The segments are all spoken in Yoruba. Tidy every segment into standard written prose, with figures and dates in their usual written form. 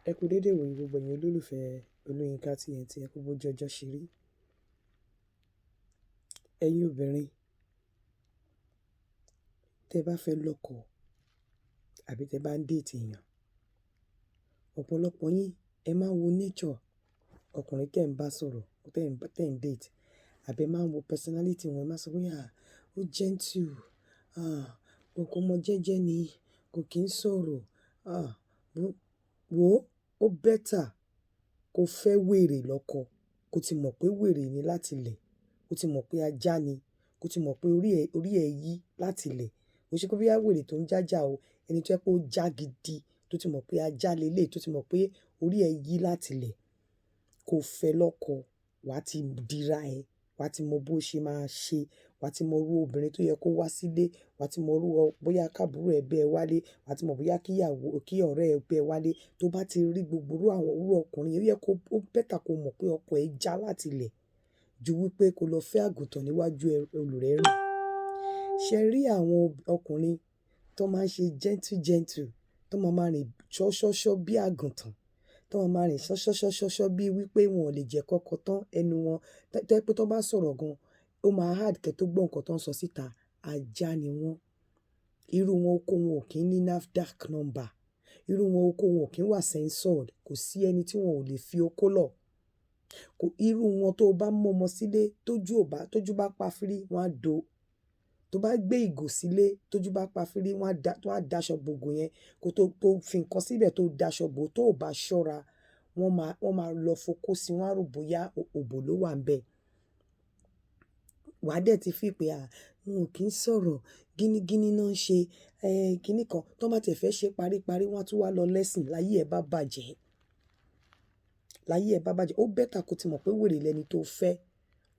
Ẹ kú dédé ìwòyí gbogbo ẹ̀yin olólùfẹ́ Olóyinka TNT. Ẹ kú bójú ọjọ́ ṣe rí. Ẹ̀yin obìnrin, tẹ bá fẹ́ lọ́kọ àbí tẹ bá ń date èèyàn, ọ̀pọ̀lọpọ̀ yín ẹ máa ń wo nature ọkùnrin tẹ ń bá sọ̀rọ̀, tẹ ń date, àbí ẹ máa ń wo personality wọn, ẹ máa sọ pé, "À, ó gentle, ah, kò mọ jẹ́jẹ́ ni, kò kín sọ̀rọ̀, ah, wo, ó better kó fẹ́ wèrè lọ́kọ, kó ti mọ̀ pé wèrè ni láti ilẹ̀, kó ti mọ̀ pé ajá ni, kó ti mọ̀ pé orí ẹ yí láti ilẹ̀. Kò ṣe pé bóyá wèrè tó ń jájà o, ẹni tó jẹ́ pé ó já gidi, tó ti mọ̀ pé ajá lélẹ̀, tó ti mọ̀ pé orí ẹ yí láti ilẹ̀, kó fẹ́ lọ́kọ, wà á ti dira ẹ, wà á ti mọ bó ṣe máa ṣe, wà á ti mọ irú obìnrin tó yẹ kó wá sílé, wà á ti mọ irú bóyá káàbúrò ẹ bẹ́ ẹ wálé, wà á ti mọ̀ bóyá kí ìyàwó, kí ọ̀rẹ́ ẹ bẹ́ ẹ wálé. Tó bá ti rí gbogbo irú àwọn irú ọkùnrin, ó yẹ kó, ó better kó mọ̀ pé ọkọ ẹ já láti ilẹ̀ ju wípé kó lọ fẹ́ àgùntàn níwájú olùrẹ́rìn. Ṣé rí àwọn ọkùnrin tó máa ń ṣe gentle gentle, tó máa máa rìn ṣọ́ṣọ́ṣọ́ bí àgùntàn, tó máa máa rìn ṣọ́ṣọ́ṣọ́ṣọ́ bí wípé wọn ò lè jẹ kọ́kọ́ tán ẹnu wọn, tó jẹ́ pé tó bá sọ̀rọ̀ gan, ó máa hard kẹ́ tó gbọ́ nǹkan tó ń sọ síta. Ajá ni wọ́n. Irú wọn oko wọn ò kí ń ní NAFDAC number. Irú wọn oko wọn ò kí ń wà censored. Kò sí ẹni tí wọn ò lè fi okó lọ̀. Kò, irú wọn tó bá mú ọmọ sílé, tójú ò bá, tójú bá pa fírí, wọ́n á do. Tó bá gbé ìgò sílé, tójú bá pa fírí, wọ́n á da, wọ́n á daṣọ bo ìgò yẹn. Kó tó fi nǹkan síbẹ̀ tó daṣọ bo, tó ò bá ṣọ́ra, wọ́n máa lọ fokó sí, wọ́n á rò bóyá òbò ló wà níbẹ̀. Wà á dẹ̀ ti feel pé, à, wọn ò kí ń sọ̀rọ̀, gínígíní náà ń ṣe, kíní kan. Tó bá ti fẹ́ ṣe paríparí, wọ́n á tún wá lọ lẹ́sìn láyé ẹ bá bàjẹ́. Láyé ẹ bá bàjẹ́. Ó better kó ti mọ̀ pé wèrè lẹni tó fẹ́.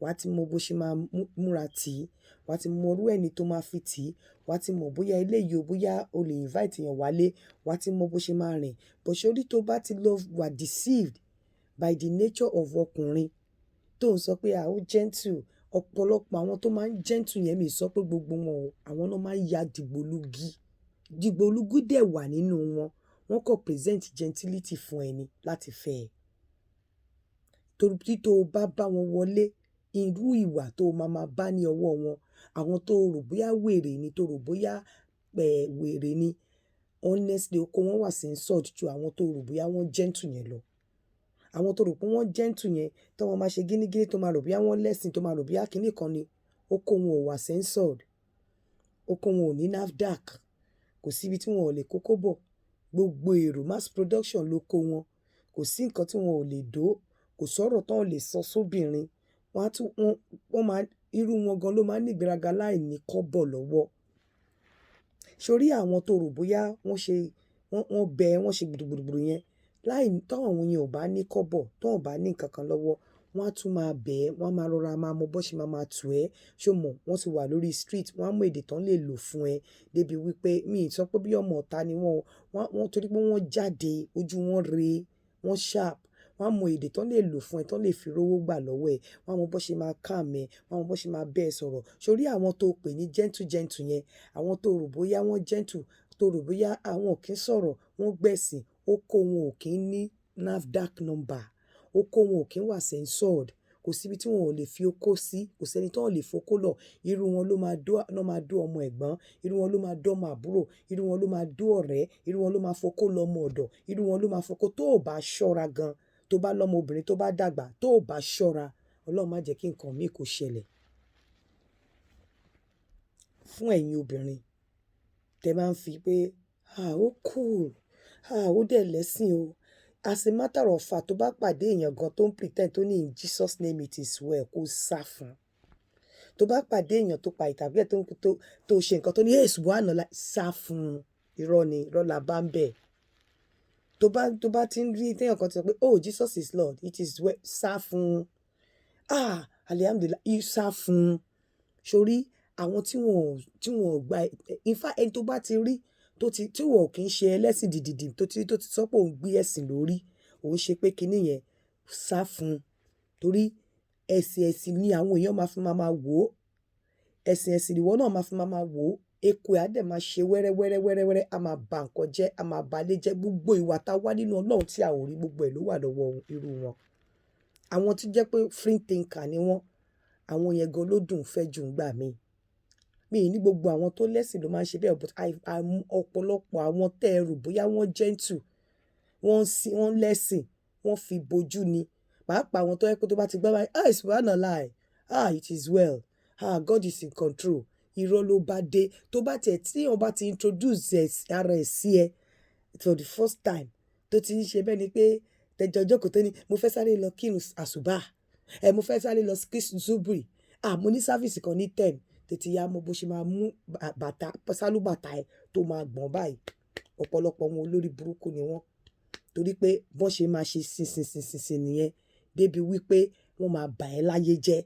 Wà á ti mọ bó ṣe máa múra tì í. Wà á ti mọ irú ẹni tó máa fi tì í. Wà á ti mọ̀ bóyá eléyìí o, bóyá o lè invite èèyàn wálé. Wà á ti mọ bó ṣe máa rìn. But sórí tó bá ti lọ wà deceived by the nature of ọkùnrin tó ń sọ pé, à, ó gentle. Ọ̀pọ̀lọpọ̀ àwọn tó máa ń gentle yẹn, mi ò sọ pé gbogbo wọn o, àwọn náà máa ń ya dìgbòlugi. Dìgbòlugi dẹ̀ wà nínú wọn. Wọ́n kàn present gentility fún ẹni láti fẹ́ ẹ. Torí tó bá bá wọn wọlé, irú ìwà tó máa máa bá ní ọwọ́ wọn, àwọn tó rò bóyá wèrè ni, tó rò bóyá wèrè ni, honestly, oko wọn wà censored ju àwọn tó rò bóyá wọ́n gentle yẹn lọ. Àwọn tó rò pé wọ́n gentle yẹn, tó máa máa ṣe gínígíní, tó máa rò bóyá wọ́n lẹ́sìn, tó máa rò bóyá kíní kan ni, oko wọn ò wà censored. Oko wọn ò ní NAFDAC. Kò sí ibi tí wọn ò lè kókó bọ̀. Gbogbo èrò mass production ló kó wọn. Kò sí nǹkan tí wọn ò lè dó. Kò sọ̀rọ̀ tó lè sọ sóbìnrin. Wọ́n á tún, wọ́n, wọ́n máa, irú wọn gan ló máa ń ní ìgbéraga láìní kọ́bọ̀ lọ́wọ́. Sórí àwọn tó rò bóyá wọ́n ṣe, wọ́n bẹ, wọ́n ṣe gbùdùgbùdù yẹn, láì, tí àwọn yẹn ò bá ní kọ́bọ̀, tí wọ́n ò bá ní nǹkan kan lọ́wọ́, wọ́n á tún máa bẹ̀ ẹ́, wọ́n á máa rọra máa mọ bó ṣe máa máa tù ẹ́. Ṣé o mọ̀? Wọ́n ti wà lórí street, wọ́n á mọ èdè tán lè lò fún ẹ débi wípé mi ò sọ pé bí ọmọ ọ̀tá ni wọ́n o. Wọ́n torí pé wọ́n jáde, ojú wọn re, wọ́n sharp. Wọ́n á mọ èdè tán lè lò fún ẹ, tán lè fi rówó gbà lọ́wọ́ ẹ. Wọ́n á mọ bó ṣe máa calm ẹ, wọ́n á mọ bó ṣe máa bá ẹ sọ̀rọ̀. Sórí àwọn tó pè ní gentle gentle yẹn, àwọn tó rò bóyá wọ́n gentle, tó rò bóyá àwọn ò kí ń sọ̀rọ̀, wọ́n gbẹ̀sìn, oko wọn ò kí ń ní NAFDAC number. Oko wọn ò kí ń wà censored. Kò sí ibi tí wọn ò lè fi okó sí. Kò sí ẹni tí wọ́n lè fokó lọ̀. Irú wọn ló máa dó, ló máa dó ọmọ ẹ̀gbọ́n. Irú wọn ló máa dó ọmọ àbúrò. Irú wọn ló máa dó ọ̀rẹ́. Irú wọn ló máa fokó lọ ọmọ ọ̀dọ̀. Irú wọn ló máa fokó tó ò bá ṣọ́ra gan. Tó bá lọ́mọ obìnrin tó bá dàgbà, tó ò bá ṣọ́ra, Ọlọ́run má jẹ́ kí nǹkan mí kó ṣẹlẹ̀. Fún ẹ̀yin obìnrin, tẹ máa ń fi pé, "Ah, ó cool. Ah, ó dẹ̀ lẹ́sìn o." As a matter of fact, tó bá pàdé èèyàn gan tó ń pretend tó ní "In Jesus name it is well", kó sá fún. Tó bá pàdé èèyàn tó pa ìtàgé tó ṣe nǹkan tó ní "Hey, subhanallah", sá fún. Irọ́ ni, irọ́ la bá ń bẹ̀. Tó bá tí ń rí tí èèyàn kan tí sọ pé, "Oh, Jesus is Lord, it is well", sá fún. "Ah, alhamdulillah", sá fún. Sórí àwọn tí wọ́n ò gba, in fact, ẹni tó bá ti rí, tó ti, tí wọ́n ò kí ń ṣe ẹlẹ́sìn dìdìdì, tó ti sọ pé òun gbé ẹ̀sìn lórí, òun ṣe pé kíní yẹn, sá fún. Torí ẹ̀sìn ẹ̀sìn ni àwọn èèyàn máa fi máa máa wò ó. Ẹ̀sìn ẹ̀sìn ìwọ náà máa fi máa máa wò ó. Eku ẹ̀ á dẹ̀ máa ṣe wẹ́rẹ́ wẹ́rẹ́ wẹ́rẹ́ wẹ́rẹ́, á máa ba nǹkan jẹ́, á máa ba ilé jẹ́. Gbogbo ìwà tá wá nínú Ọlọ́run tí a ò rí, gbogbo ẹ̀ ló wà lọ́wọ́ irú wọn. Àwọn tí jẹ́ pé free thinker ni wọ́n, àwọn yẹn gan ló dùn fẹ́ jù ńgbà mí. Mi ò ní gbogbo àwọn tó lẹ́sìn ló máa ń ṣe bẹ́ẹ̀, but ọ̀pọ̀lọpọ̀ àwọn tẹ́ ẹ rò bóyá wọ́n gentle, wọ́n ń sin, wọ́n lẹ́sìn, wọ́n fi bojú ni. Pàápàá àwọn tó jẹ́ pé tó bá ti gbọ́ báyìí, "Ah, subhanallah, ah, it is well, ah, God is in control." Irọ́ ló bá dé. Tó bá tiẹ̀ tí èèyàn bá ti introduce ara ẹ̀ sí ẹ for the first time, tó ti ń ṣe bẹ́ẹ̀ ni pé tẹjọ jókòó tó ní, "Mo fẹ́ sáré lọ kírun àsùbá, ẹ mo fẹ́ sáré lọ kí zubri, ah, mo ní service kan ní 10." Tètè ya mo bó ṣe máa mú bàtà, sálúbàtà ẹ tó máa gbọ̀n báyìí. Ọ̀pọ̀lọpọ̀ wọn olórí burúkú ni wọ́n. Torí pé bọ́n ṣe máa ṣe sin sin sin sin sin nìyẹn. Débi wípé wọ́n máa bà ẹ́ láyé jẹ́.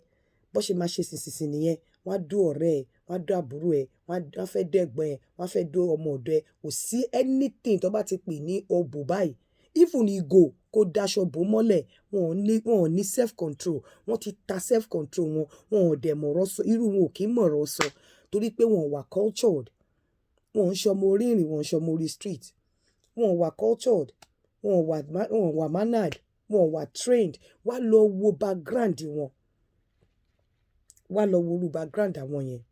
Bọ́n ṣe máa ṣe sin sin sin nìyẹn. Wọ́n á dó ọ̀rẹ́ ẹ, wọ́n á dó àbúrò ẹ, wọ́n á fẹ́ dó ẹ̀gbọ́n ẹ, wọ́n á fẹ́ dó ọmọ ọ̀dọ̀ ẹ. Kò sí anything tó bá ti pè ní òbò báyìí. Even ìgò kó daṣọ bò mọ́lẹ̀, wọn ò ní self control. Wọ́n ti ta self control wọn, wọn ò dẹ̀ mọ̀rọ̀ sọ. Irú wọn ò kí ń mọ̀rọ̀ sọ torí pé wọn ò wà cultured. Wọn ò ń ṣọmọ orí ìrìn, wọn ò ń ṣọmọ orí street. Wọn ò wà cultured, wọn ò wà mannered, wọn ò wà trained. Wá lọ wo background wọn. Wá lọ wo irú background àwọn yẹn.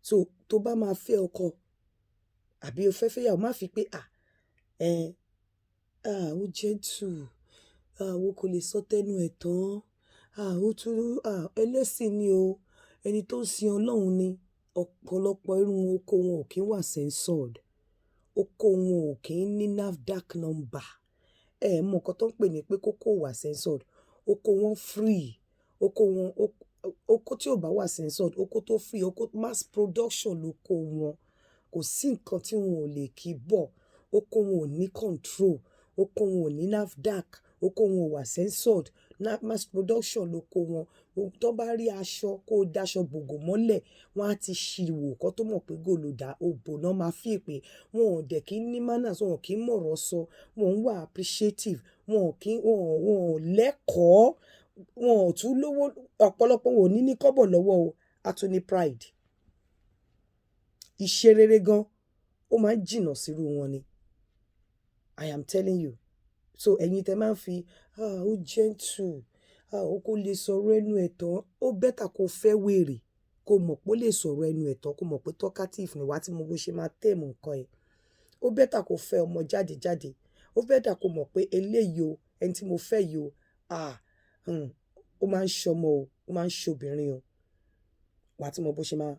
So tó bá máa fẹ́ ọkọ àbí o fẹ́ fẹ́ ìyàwó, má fi pé, "Ah, ẹ, ah, ó gentle, ah, o kò lè sọ tẹnu ẹ̀ tán, ah, ó tún, ah, ẹlẹ́sìn ni o, ẹni tó ń sin Ọlọ́run ni." Ọ̀pọ̀lọpọ̀ irú wọn, oko wọn ò kí ń wà censored. Oko wọn ò kí ń ní NAFDAC number. Ẹ mọ nǹkan tó ń pè ní pé kókó wà censored. Oko wọn free. Oko wọn, oko tí ò bá wà censored, oko tó free, oko mass production lóko wọn. Kò sí nǹkan tí wọn ò lè kí bọ̀. Oko wọn ò ní control. Oko wọn ò ní NAFDAC. Oko wọn ò wà censored. Mass production lóko wọn. Tó bá rí aṣọ kó daṣọ bògò mọ́lẹ̀, wọ́n á ti ṣìwò kó tó mọ̀ pé gò ló dá, òbò náà máa fi pé. Wọn ò dẹ̀ kí ń ní manners, wọn ò kí ń mọ̀rọ̀ sọ, wọn ò wà appreciative, wọn ò kí, wọn ò lẹ́kọ̀ọ́, wọn ò tún lówó. Ọ̀pọ̀lọpọ̀ wọn ò ní ní kọ́bọ̀ lọ́wọ́ o, a tún ní pride. Ìṣe rere gan, ó máa ń jìnnà sírú wọn ni. I am telling you. So ẹ̀yin tẹ máa ń fi, "Ah, ó gentle, ah, ó kò lè sọ̀rọ̀ ẹnu ẹ̀ tán." Ó better kó fẹ́ wèrè, kó mọ̀ pé ó lè sọ̀rọ̀ ẹnu ẹ̀ tán, kó mọ̀ pé talkative ni wà tí mo bó ṣe máa tame nǹkan ẹ̀. Ó better kó fẹ́ ọmọ jáde jáde. Ó better kó mọ̀ pé eléyìí o, ẹni tí mo fẹ́ yìí o, ah, ó máa ń ṣọmọ o, ó máa ń ṣobìnrin o. Wà á ti mọ bó ṣe máa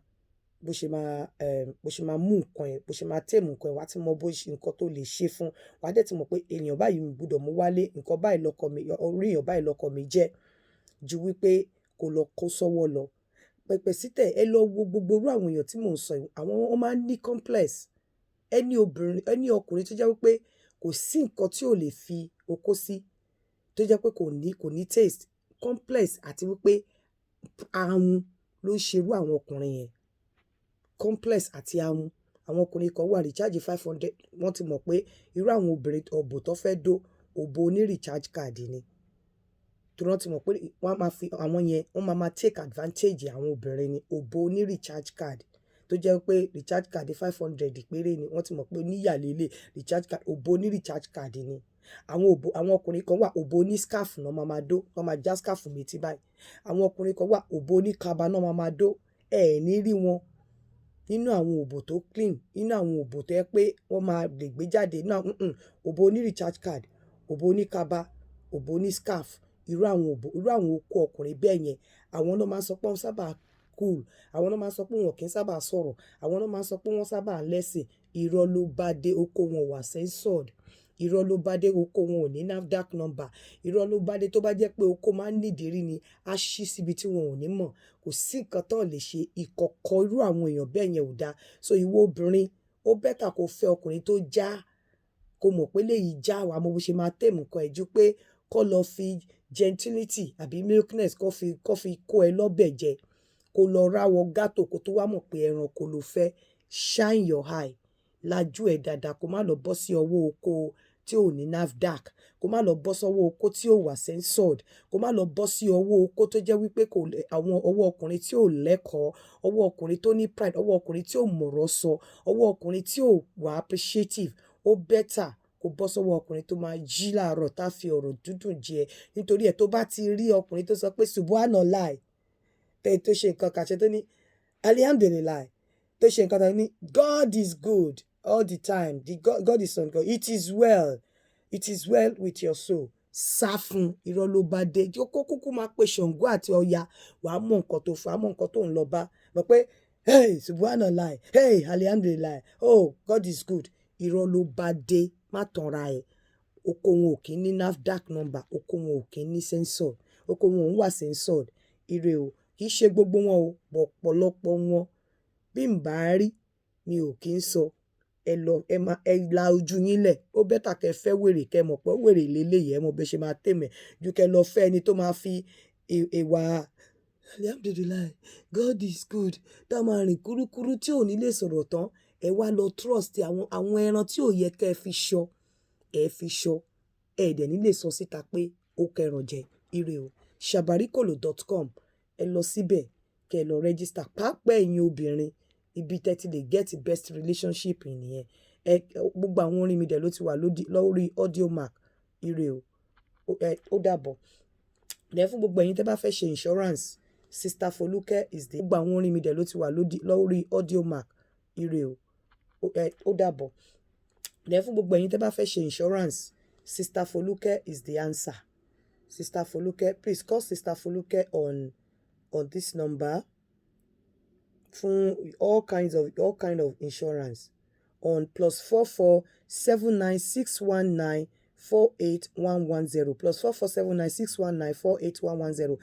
mú nǹkan ẹ̀, bó ṣe máa tame nǹkan ẹ̀, wà á ti mọ bó ṣe nǹkan tó lè ṣe fún. Wà á dẹ̀ ti mọ̀ pé èèyàn báyìí mi gbọdọ̀ mú wálé, nǹkan báyìí lọkọ mi, orí èèyàn báyìí lọkọ mi jẹ́. Ju wípé kó lọ kó sọ́wọ́ lọ. Pẹpẹ sítẹ̀, ẹ lọ wo gbogbo irú àwọn èèyàn tí mò ń sọ yìí, àwọn wọ́n máa ń ní complex. Ẹni obìnrin, ẹni ọkùnrin tó jẹ́ wípé kò sí nǹkan tí ò lè fi okó sí, tó jẹ́ pé kò ní taste, complex àti wípé ahun ló ń ṣe irú àwọn ọkùnrin yẹn. Complex àti ahun. Àwọn ọkùnrin kan wà recharge 500, wọ́n ti mọ̀ pé irú àwọn obìnrin òbò tó fẹ́ dó, òbò oní recharge card ni. Torí wọ́n ti mọ̀ pé wọ́n á máa fi àwọn yẹn, wọ́n máa máa take advantage àwọn obìnrin ni. Òbò oní recharge card tó jẹ́ pé recharge card 500 péré ni. Wọ́n ti mọ̀ pé oníyà lélẹ̀ recharge card, òbò oní recharge card ni. Àwọn òbò, àwọn ọkùnrin kan wà, òbò oní scarf náà máa máa dó, wọ́n máa já scarf méjì báyìí. Àwọn ọkùnrin kan wà, òbò oní kaba náà máa máa dó. Ẹ ní rí wọn nínú àwọn òbò tó clean, nínú àwọn òbò tó jẹ́ pé wọ́n máa lè gbé jáde. Nínú àwọn, òbò oní recharge card, òbò oní kaba, òbò oní scarf, irú àwọn òbò, irú àwọn okó ọkùnrin bẹ́ẹ̀ yẹn, àwọn náà máa ń sọ pé wọ́n sábà cool, àwọn náà máa ń sọ pé wọn kì í sábà sọ̀rọ̀, àwọn náà máa ń sọ pé wọ́n sábà lẹ́sìn. Irọ́ ló bá dé, okó wọn wà censored. Irọ́ ló bá dé, okó wọn ò ní NAFDAC number. Irọ́ ló bá dé, tó bá jẹ́ pé okó máa ń nídìrí ni, á ṣí síbi tí wọn ò ní mọ̀. Kò sí nǹkan tó lè ṣe ìkọ̀kọ̀ irú àwọn èèyàn bẹ́ẹ̀ yẹn ò dá. So ìwọ obìnrin, ó better kó fẹ́ ọkùnrin tó já, kó mọ̀ pé léyìí já, wàá mọ bó ṣe máa tame nǹkan ẹ̀ ju pé kó lọ fi gentility àbí milkness kó fi kó ẹ lọ́bẹ̀ jẹ, kó lọ ráwọ gátò kó tó wá mọ̀ pé ẹranko ló fẹ́. Shine your eye, lajú ẹ dáadáa kó má lọ bọ́ sí ọwọ́ oko tí tí ò ní NAFDAC, kó má lọ bọ́ sọ́wọ́ okó tí ò wà censored, kó má lọ bọ́ sí ọwọ́ okó tó jẹ́ wípé kò àwọn ọwọ́ ọkùnrin tí ò lẹ́kọ̀ọ́, ọwọ́ ọkùnrin tó ní pride, ọwọ́ ọkùnrin tí ò mọ̀rọ̀ sọ, ọwọ́ ọkùnrin tí ò wà appreciative. Ó better kó bọ́ sọ́wọ́ ọkùnrin tó máa jí láàárọ̀, tá fi ọ̀rọ̀ dúdùn jẹ. Nítorí ẹ̀, tó bá ti rí ọkùnrin tó sọ pé "Subhanallah", tẹ́ tó ṣe nǹkan kàṣẹ, tó ní "Alhamdulillah", tó ṣe nǹkan tó ní "God is good all the time", the God, God is on God, it is well, it is well with your soul, sá fún. Irọ́ ló bá dé. Kó kúkú máa pe Ṣàngó àti Ọya, wàá mọ nǹkan tó fà á, mọ nǹkan tó ń lọ bá mọ̀ pé "Hey, Subhanallah, hey, Alhamdulillah, oh, God is good", irọ́ ló bá dé. Má tanra ẹ̀. Oko wọn ò kí ní NAFDAC number, oko wọn ò kí ní censored, oko wọn ò ń wà censored. Ire o. Kì í ṣe gbogbo wọn o, but ọ̀pọ̀lọpọ̀ wọn, bí n bá rí, mi ò kí ń sọ. Ẹ lọ, ẹ má, ẹ la ojú yín lẹ̀. Ó better kẹ́ fẹ́ wèrè, kẹ́ mọ̀ pé wèrè léléyìí, ẹ mọ bí ẹ ṣe máa tame ẹ̀, ju kẹ́ lọ fẹ́ ẹni tó máa fi ìwà "Alhamdulillah, God is good", tá máa rìn kúrúkúrú, tí ò ní lè sọ̀rọ̀ tán. Ẹ wá lọ trust àwọn ẹran tí ò yẹ kẹ́ ẹ fi ṣọ́, ẹ fi ṣọ́, ẹ dẹ̀ ní lè sọ síta pé ó kẹran jẹ. Ire o. Sabarikolo.com, ẹ lọ síbẹ̀ kẹ́ ẹ lọ register. Pàápàá ẹ̀yin obìnrin, ibi tẹ́ ti lè get best relationship nìyẹn. Ẹ gbogbo àwọn orin mi dẹ̀ ló ti wà lórí Audiomack. Ire o. Ó dàbọ̀. Then fún gbogbo ẹ̀yin tẹ́ bá fẹ́ ṣe insurance, Sister Foluke is the gbogbo àwọn orin mi dẹ̀ ló ti wà lórí Audiomack. Ire o. Ó dàbọ̀. Then fún gbogbo ẹ̀yin tẹ́ bá fẹ́ ṣe insurance, Sister Foluke is the answer. Sister Foluke, please call Sister Foluke on this number fún all kind of insurance on +44 796 194 8110, +44 796 194 8110.